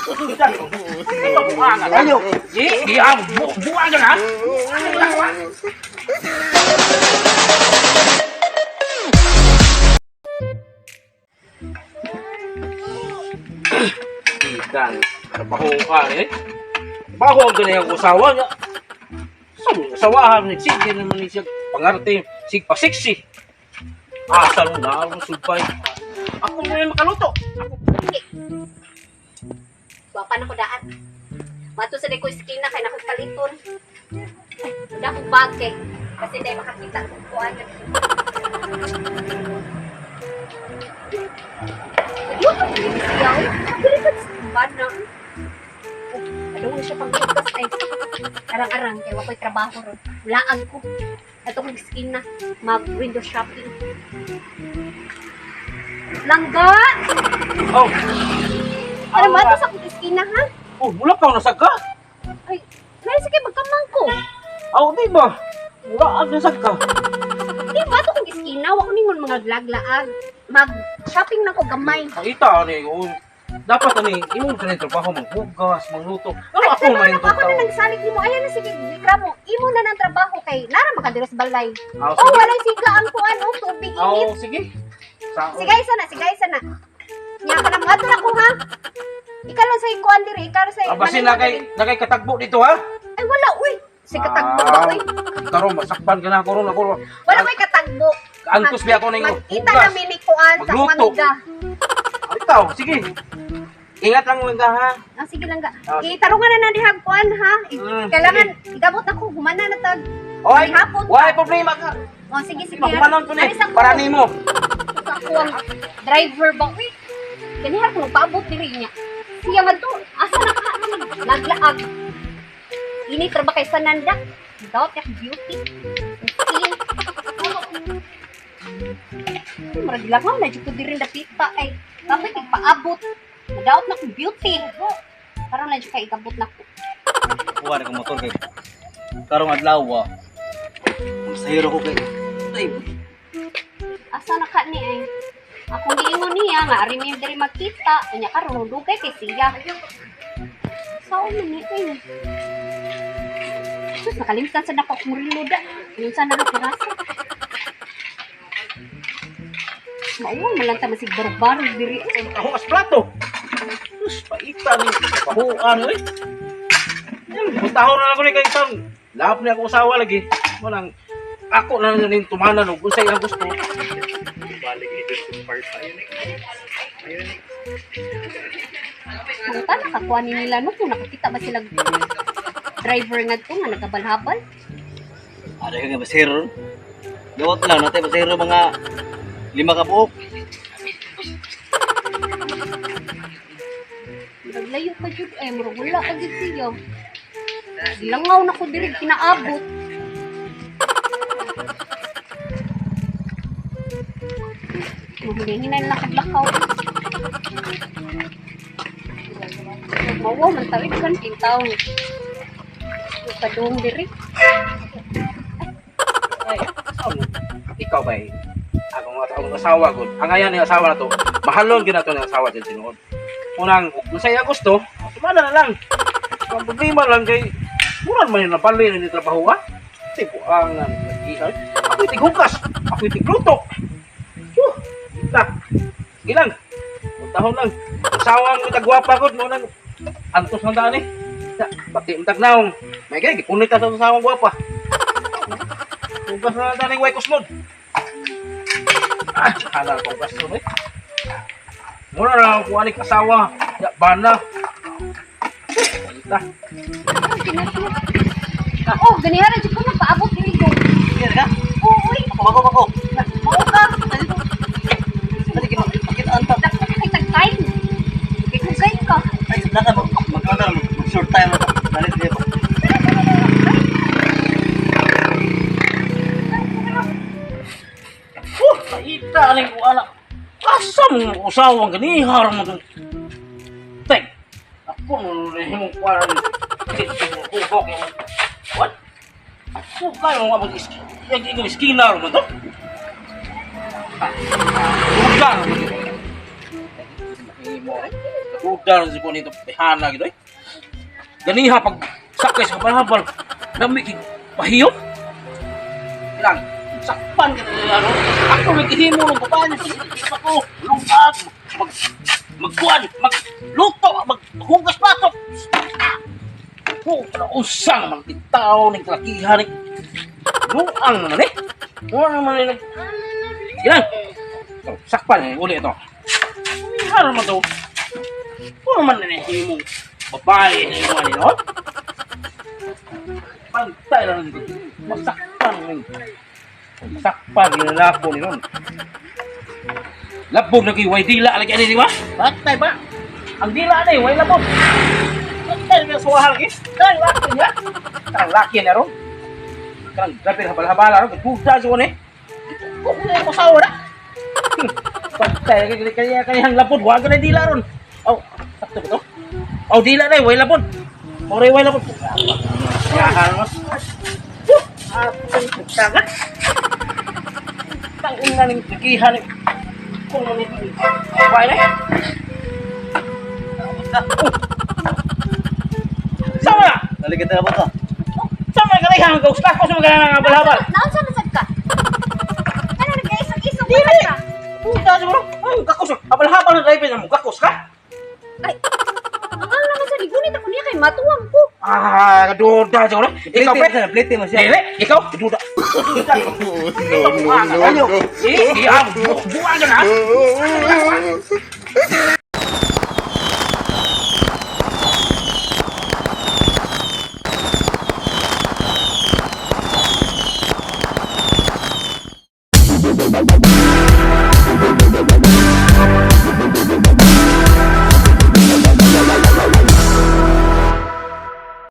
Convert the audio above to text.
Buangan. Ayo. Iya, buangan ha. Ikan, trabaho ka eh. Trabaho ang ganyan ang usawa niya. Sa asawahan ni sige naman ni siya pangarte, sig pa sexy. Asa mo na ako supay. Ako mo yung makaluto. Ako. Wapa na ko daan. Mato sa ko iskina kay nako kaliton. Ay, wala akong bag kay kasi dahil makakita kung kuan. Nagluto ko yun siya. Ay, dili ka sa bana. Oh, ano na siya panglutas ay arang-arang kay wako'y trabaho ron. Laag ko. Ato kong iskina mag window shopping. Langga! Oh. Ano ba ito sa akong iskina ha? Oh, wala ka nasag ka. Ay, meron sige magkamang ko. Ako di ba? Wala ang nasag ka. Di ba ito kong iskina? Wa ko ningon mga laglaag. Mag-shopping na ko gamay. Nakita ni oh. Dapat ani imong ka trabaho maghugas, magluto. Ano ako Ay, man ako yung na nagsalig nimo. Ayan na sige, reklamo. Imo na ng trabaho kay nara makadira sa balay. Oh, Oh, sige. walay siga ang kuan oh, tubig init. Oh, sige. Sa Sige, isa na, sige, isa na. Nya ka na mga na ko ha. Ikaw lang sa kuan diri, ikaw lang sa Ah, basin na kay katagbo dito ha. Ay wala uy. Si katagbo ba uy? Karon masakpan ka na ako ron ako. Wala ko'y katagbo. Antos biya ako ning Magkita hugas. na mi ni kuan sa akong Magluto. amiga. Ah, Ikaw, sige. Ingat lang lang ka ha. Ah, sige lang ga. Ah, Itarungan na na dihag kuan ha. Kailangan igabot ako humana na tag. Oy, Hapon. why problema ka? Oh, sige sige. Mahumanon ko ni Alis ako. para nimo. Sa ako ang driver ba uy. Kaniha ko magpaabot diri niya. Siya man to, asa na ka naglaag. Ini tra ba kay Sananda? Daot ya beauty. Skin. Ay, murag langaw na jud ko diri dapita ay bakit igpaabot? Nadaot na ko beauty. Karon na jud kay igabot na ko. Kuha na kong motor kay karong adlaw ah. Masahiro ko kay. Ay, Asa na ka ni ay? Akong giingon niya nga ari mi diri magkita unya karon dugay kay siya. Sao man ni ay? Sus, nakalimtan sa nako akong relo da. Unsa na ako rasa? Mauwang man lang ta masig barbaro diri. Ako as plato. Sus, paita ni pahuan oy. Buntahon na lang ko ni kay isang lahap ni ako usawa lagi. Walang ako na lang nin tumanan og unsay ang gusto. Balik ito sa part. Ayun eh. Ayun eh. Mangta nakakuha ni nila no kung nakakita ba sila driver ngadto nga nagabalhabal. ada ka nga basahiro. Gawat lang natin basahiro mga lima ka buok. Murag layo pa jud ay murag wala ka gid siya. Langaw na ko diri kinaabot. Mahinay lang kablakaw. Mawaw man tawid kan kintaw. Padung diri. Ay, saan? Ikaw ba eh? Akong akong asawa gud. Ang ayan ni asawa na to. Mahalon gyud na to ni asawa dyan tinuod. Unang kung unsay ang gusto, tumana na lang. Ang problema lang kay mura man yung napali na ni trabaho ha. Tipo ang nag-ihay. Ako tighugas, ako tigluto. Huh, ta. Sige lang. Tahon lang. Asawa ang tagwapa gud mo nang antos ng daan eh. Ta, Pati ang tagnaong. May gay, gipunit ka sa asawang gwapa. Hugas na lang taning way kusmod. Ah, halal ko hugas to, eh. Muna na ako anik asawa. Ya, bana. Ta. Oh, ganihara jud ko nagpaabot diri ko. Sige ka. Oh, uy. Ako ako ako. Mao ka. Dali kay magkitaan ta. Dako ka kay tagkain. Kay ka. Ay, naka mag mag mag short time na. Dali dito. Huh, kaita aning ko anak. Asa mo usawang ganihar mo to. Tek. Ako mo rin mo kuan. Hugok mo. What? Ako kayo mo mag yang ikaw skinar mo to. Ah, Hugas mo to. Mo. Duda na si nito bihana gid oy. Ganiha pag sakay sa habal-habal, lami kay pahiyom. Ilang sakpan ka nila no. Ako nagihimo ng babae pa ko, lungag, magkuan, magluto, maghugas plato. Ko na usang man tao ning kalakihan ni. Luang naman eh. Luang naman eh. Ilang. Sakpan eh, uli ito. Ano naman to? Ano man na himong babae na imo ani no? Pantay lang dito. Masakpan mo. Masakpan yung lako ni ron. Labog na kay way dila lagi ani di ba? Patay ba? Ang dila na eh, way labog. Patay na suwahal lagi. Kanang laki niya. Kanang laki niya ron. Kanang grabe habal-habala ron. Duda siya eh. Kung na yung asawa na. Patay lagi kaya kaya labod wa na dila ron. Oh, sakto ba to? Oh, dila na eh, way labod. Oray way labod. Yahan mas. Ah, tanga. Tangina ning tigihan ni. Kung ano ni. Way na. Sama na. Naligid na ba ka? Sama ka lang ang gusto ko sa mga habal-habal. Naon sa masad ka? Ano nag-isog-isog Dili. man ka? Puta siguro. Ay, gakos. Habal-habal na driver mo. Gakos ka? Ay, ang ano naman sa ligunit ako niya kay matuwang ko. Ah, duda siguro. Ikaw, Plate pre. plate mo siya. Dili, ikaw, duda. No, no, no, no. Eh, buang ka na.